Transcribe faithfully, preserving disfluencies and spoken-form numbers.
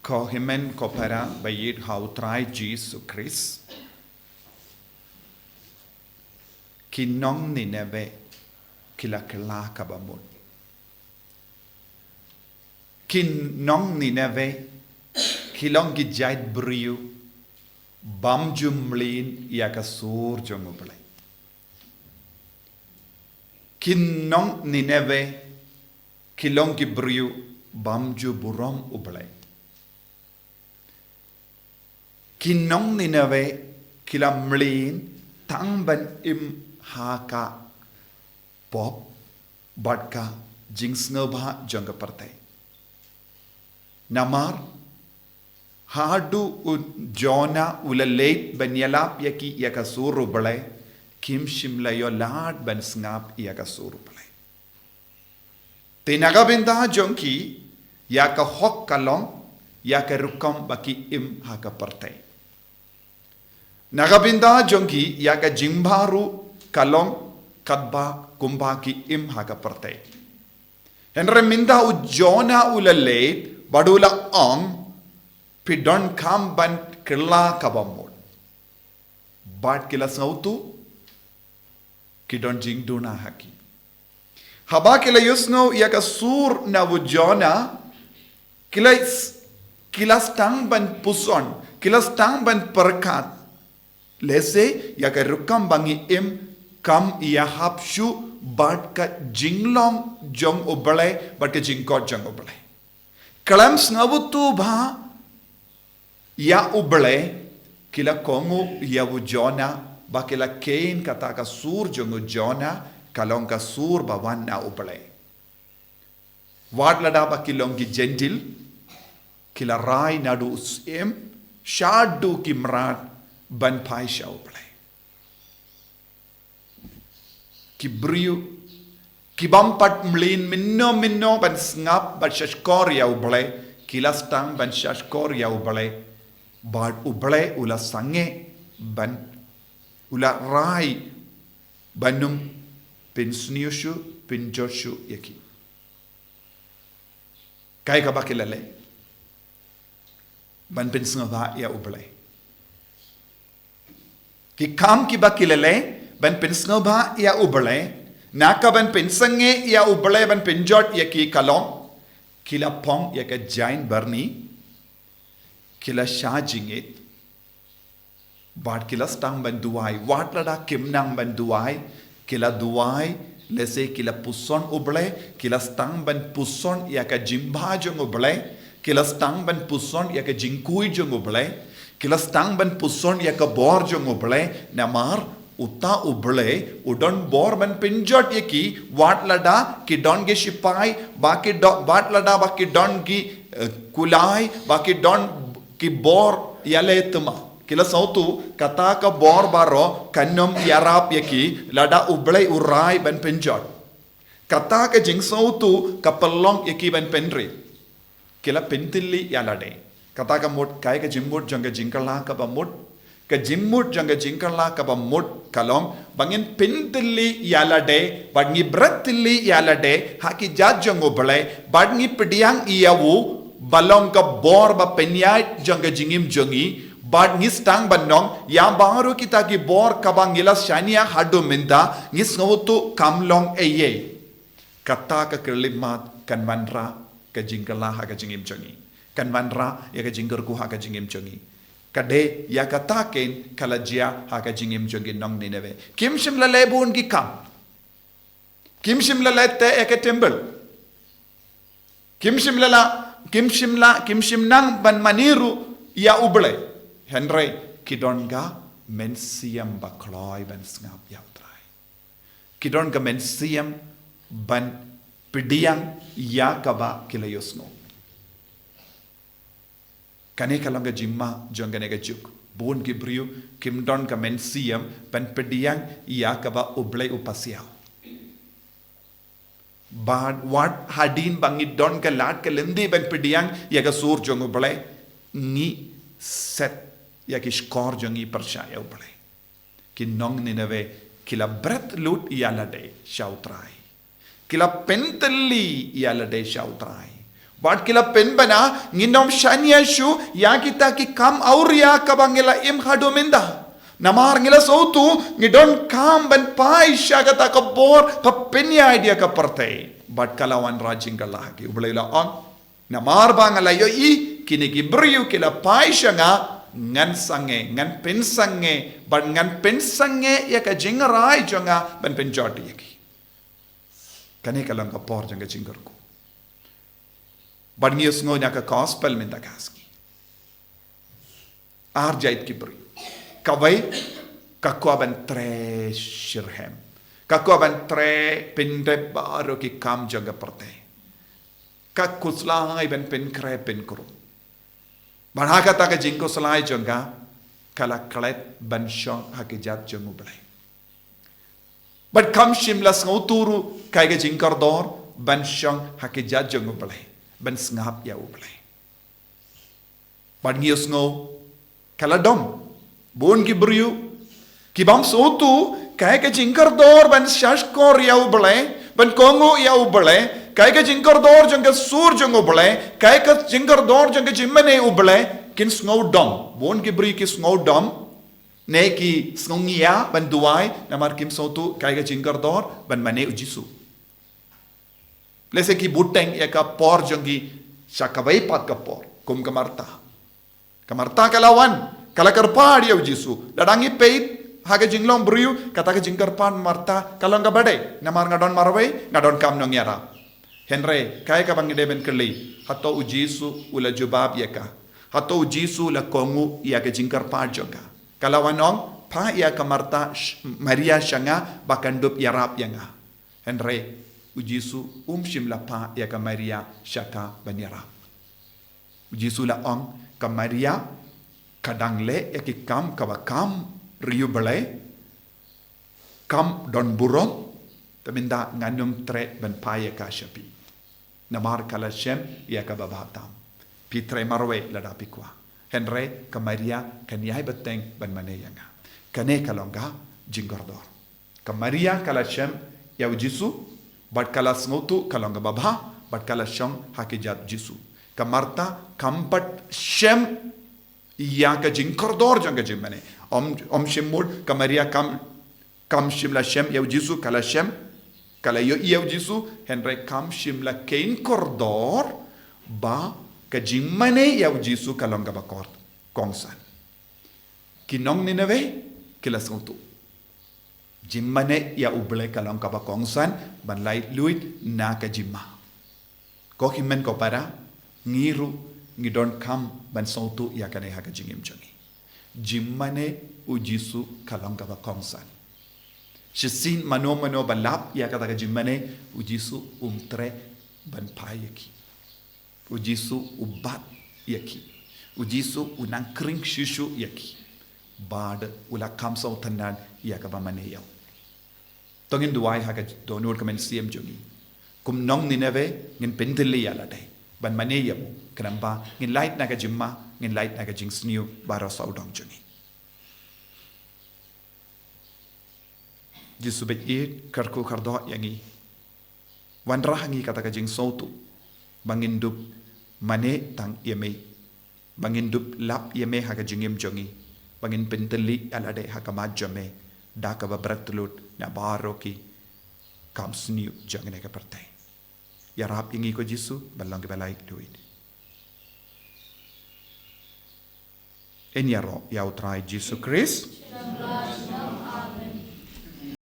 Ko hynmen ko para ba ïeit ha u Trai Jisu Khrist, ki nong Nineveh ki la kylla kaba mut. Ki nong Nineveh ki long ki jait briew bym ju mlien ïa ka sur jong U Blei. Ki nong Nineveh ki long ki briew bym ju burom U Blei. Ki nong Nineveh ki la mlien tang ban im ha ka pop bad ka jingsngewbha jong ka pyrthei. Namar haduh u Jonah u la leit ban ïalap ïa ki ïa ka sur U Blei, kim shym la ïoh lad ban sngap ïa ka sur U Blei. Te na ka bynta jong ki, ïa ka hok ka long ïa ka rukom ba ki im ha ka pyrthei. Na ka bynta jong ki, ïa ka jingbha ruh ka long katba kumba ki im ha ka pyrthei. Hynrei mynta u Jonah u la leit bad u la ong, phi donkam ban kylla kaba mut. Bad ki la sngewthuh, ki don jingduna ha ki. Haba ki la ïohsngew ïa ka sur na u Jonah, ki la s-, ki la sdang ban puson, ki la sdang ban pyrkhat. Lehse ïa ka rukom ba ngi im kam ïahap shuh bad ka jinglong jong U Blei bad ka jingkot jong U Blei. Khlem sngewthuh bha ïa U Blei, ki la kohnguh ïa u Jonah, ba ki la kheiñ kata ka sur jong u Jonah ka long ka sur ba wan na U Blei. Wat lada ba ki long ki Jentil, ki la rai naduh u syiem shaduh ki mrad ban phai sha U Blei. Ki briew ki bym pat mlien mynno mynno ban sngap bad shahshkor ïa U Blei, ki la sdang ban shahshkor ïa U Blei. Bad U Blei u la sangeh ban, u la rai ban ym pynsniew shuh, pynjot shuh ïa ki. Kaei kaba ki la leh? Ban pynsngewbha ïa U Blei. Ki kam kiba ki la leh ban pynsngewbha ïa U Blei, na ka ban pynsangeh ïa U Blei ban pynjot ïa ki ka long, ki la phong ïa ka jaiñ byrni, ki la shah jingit, bad ki la sdang ban duwai. Wat lada kim nang ban duwai, ki la duwai, lehse ki la puson U Blei, ki la sdang ban puson ïa ka jingbha jong U Blei, ki la sdang ban puson ïa ka jingkhuid jong U Blei, ki la sdang ban puson ïa ka bor jong U Blei, namar uta U Blei u don bor ban pynjot ïa ki, wat lada ki don ki shipai, ba ki do-, wat lada ba ki don ki, eh, kulai, ba ki don ki bor ïalade ma. Ki la sngewthuh kata ka bor baroh kan ym ïarap ïa ki lada U Blei u rai ban pynjot. Kata ka jingsngewthuh ka pynlong ïa ki ban pynrit. Ki la pyntylli ïalade. Kata ka mut, kaei ka jingmut jong ka jingkylla kaba mut? Ka jingmut jong ka jingkylla kaba mut ka long ba ngin pyntylli ïalade, bad ngi bret tylli ïalade ha ki jait jong U Blei, bad ngi pdiang ïa u ba long ka bor ba pynïaid jong ka jingim jong ngi, bad ngi sdang ban ong, ïa baroh kita ki bor kaba ngi la shaniah haduh mynta, ngi sngewthuh kam long ei ei. Kata ka khyllipmat kan wanrah ka jingkylla ha ka jingim jong ngi. Kan wanrah ïa ka jingkyrkhu ha ka jingim jong ngi. Ka dei ïa kata keiñ ka la jia ha ka jingim jong ki nong Nineveh. Kim shym la leh bun ki kam. Kim shym la leh teh ïa ka temple. Kim shym la la, kim shym la, kim shym nang ban mane ruh ïa U Blei. Hynrei ki don ka mynsiem ba kloi ban sngap ïa U Trai. Ki don ka mynsiem ban pdiang ïa kaba ki la ïohsngew. Kane ka long ka jingma jong kane ka juk. Bun ki briew kim don ka mynsiem ban pdiang ïa kaba U Blei u pasiaw. Bad wat hadien ba ngi don ka lad ka lynti ban pdiang ïa ka sur jong U Blei, ngi set ïa ki shkor jong ngi pyrshah ïa U Blei. Ki nong Nineveh ki la bret lut ïalade sha U Trai. Ki la pyntylli ïalade sha U Trai. Bad ki la pynbna, ngin ym shaniah shuh ïa kita ki kam awria kaba ngi la im haduh mynta. Namar ngi la sngewthuh, ngi donkam ban phai sha kata ka bor, ka pynïaid ïa ka pyrthei. Bad ka la wanrah jingkylla ha ki, U Blei u la ong. Namar ba nga la ïohi, kine ki briew ki la phai sha nga, ngan sangeh, ngan pynsangeh, bad ngan pynsangeh ïa ka jingrai jong nga, ban pynjot ïa ki. Kane ka long ka por jong ka jingkyrkhu. Bad ngi ïohsngew na ka gospel mynta ka sngi. Ar jait ki briew. Kawei, ka kwah ban trei shitrhem. Ka kwah ban trei pyndep baroh ki kam jong ka pyrthei. Ka khuslai ban pynkhreh pynkhreh. Bad ha kata ka jingkhuslai jong ka, ka la klet ban shong ha ki jait jong U Blei. Bad kam shym la sngewthuh ruh kaei ka jingkordor ban shong ha ki jait jong U Blei, ban sngap ïa U Blei. Bad ngi ïohsngew, ka la dom. Bun ki briew, ki bym sngewthuh kaei ka jingkordor ban shahshkor ïa U Blei, ban kohnguh ïa U Blei, kaei ka jingkordor jong ka sur jong U Blei, kaei ka jingkordor jong ka jingmane U Blei, kin sngew dom. Bun ki briew ki sngew dom, ne ki sngew ngiah ban duwai, namar kim sngewthuh kaei ka jingkordor ban mane U Jisu. Lehse ki bteng ïa ka por jong ki sha kawei pat ka por, kum ka Martha. Ka Martha ka la wan, ka la kyrpad ïa U Jisu. Lada ngi peit ha ka jinglong briew, kata ka jingkyrpad Martha ka long kaba dei, namar nga don marwei, nga donkam nongïarap. Hynrei, kaei kaba ngi dei ban kylli, hato U Jisu u la jubab ïa ka? Hato U Jisu u la kohnguh ïa ka jingkyrpad jong ka? Ka la wan ong, phah ïa ka Martha, sh-, Maria sha nga, ba kan dup ïarap ïa nga. Hynrei, U Jisu um shym la phah ïa ka Maria sha ka ban ïarap. U Jisu la ong, ka Maria ka dang leh ïa ki kam kaba kam ri U Blei, kam don burom, te mynta ngan ym treh ban phah ïa ka sha phi. Namar ka la shem ïa kaba bha tam. Phi treh marwei lada phi kwah. Hynrei ka Maria kan ïai bteng ban mane ïa nga. Kane ka long ka jingkordor. Ka Maria ka la shem ïa U Jisu, bad ka la sngewthuh ka long kaba bha, bad ka la shong ha ki jait Jisu. Ka Martha kam pat shem ïa ka jingkordor jong ka jingmane. Ym, ym shym mut ka Maria kam, kam shym la shem ïa U Jisu, ka la shem, ka la ïohi ïa U Jisu, hynrei kam shym la kheiñ kordor ba ka jingmane ïa U Jisu ka long kaba kor, kongsan. Ki nong Nineveh ki la sngewthuh. Jingmane ïa U Blei ka long kaba kongsan ban laitluid na ka jingma. Ko hynmen ko para, ngi ruh ngi donkam ban sngewthuh ïa kane ha ka jingim jong ngi. Jingmane U Jisu ka long kaba kongsan. Shisien mano mano ba lap ïa kata ka jingmane, U Jisu um treh ban phah ïa ki. U Jisu u bat ïa ki. U Jisu u nang khring shuh shuh ïa ki. Bad u la kham sngewtynnad ïa kaba mane ïa u. To ngin duwai ha ka dohnud ka mynsiem jong ngi. Kum nong Nineveh ngin pyntylli ïa lade ban mane ïa u. Khnang ba ngin lait na ka jingma, ngin lait na ka jingsniew baroh sawdong jong ngi. Jisu baieit, kyrkhu kyrdoh ïa ngi. Wanrah ha ngi kata ka jingsngewthuh ba ngin dup mane tang ïa me, ba ngin dup lap ïa me ha ka jingim jong ngi, ba ngin pyntylli ïa lade ha khmat jong me da kaba bret lut na baroh ki kam sniew jong kane ka pyrthei. Ïarap ïa ngi ko Jisu ban long kiba laitluid. Ngin ïaroh ïa U Trai Jisu Khrist.